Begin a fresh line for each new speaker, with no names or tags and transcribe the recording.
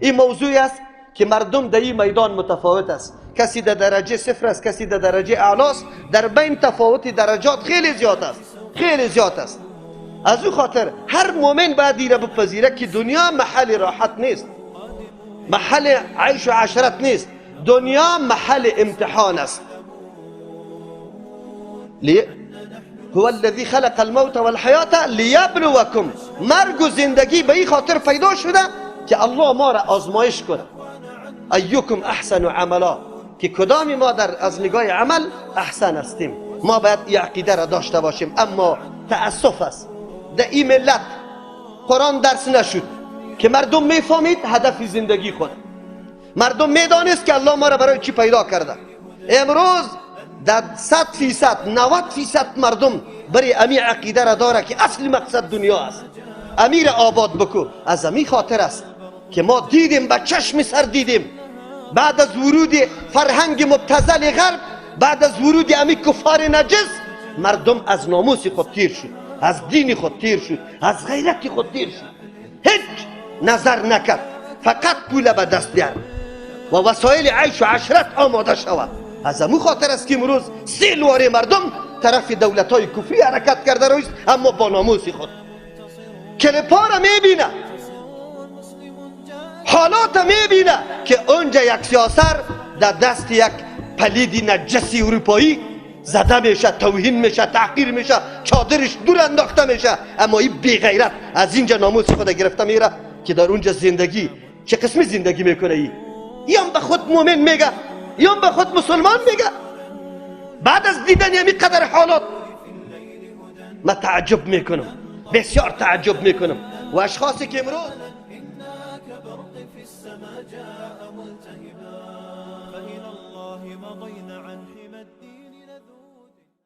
این موضوعی است که مردم در این میدان متفاوت است. کسی در درجه صفر است، کسی در درجه اعلاست. در بین تفاوت درجات خیلی زیاد است، خیلی زیاد است. از او خاطر هر مؤمن باید ایره بپذیره که دنیا محل راحت نیست، محل عیش و عشرت نیست، دنیا محل امتحان است. هو الذي خلق الموت والحیات لیبلوکم. مرگ و زندگی به این خاطر پیدا شده که الله ما را آزمایش کنه. ایکم احسن عملا، که کدام ما در از نگاه عمل احسن هستیم. ما باید این عقیده را داشته باشیم. اما تأسف است در این ملت قرآن درس نشد که مردم میفهمید هدف زندگی خود. مردم میدانست که الله ما را برای چی پیدا کرده. امروز در 100% 90% مردم برای امی عقیده را داره که اصل مقصد دنیا است، امیر آباد بکو. از امی خاطر است که ما دیدیم، به چشم سر دیدیم، بعد از ورود فرهنگ مبتذل غرب، بعد از ورود امی کفار نجس، مردم از ناموس خود تیر شد، از دین خود تیر شد، از غیرت خود تیر شد. هیچ نظر نکرد، فقط پول به دست بیار و وسایل عیش و عشرت آماده شود. از امو خاطر است که امروز سیلوار مردم طرف دولت های کفری حرکت کرده رویست، اما با ناموس خود. کلپا را میبینه، حالات میبینه که اونجا یک سیاسر در دست یک پلیدی نجسی اروپایی زده میشه، توهین میشه، تحقیر میشه، چادرش دور انداخته میشه، اما این بی غیرت از اینجا ناموس خود گرفته میره که در اونجا زندگی چه قسمی زندگی میکنه. ای هم به خود مؤمن میگه، ای هم به خود مسلمان میگه. بعد از دیدن یمی قدر حالات من تعجب میکنم، بسیار تعجب میکنم. و اشخاصی که امروز
فإلى الله مضينا عن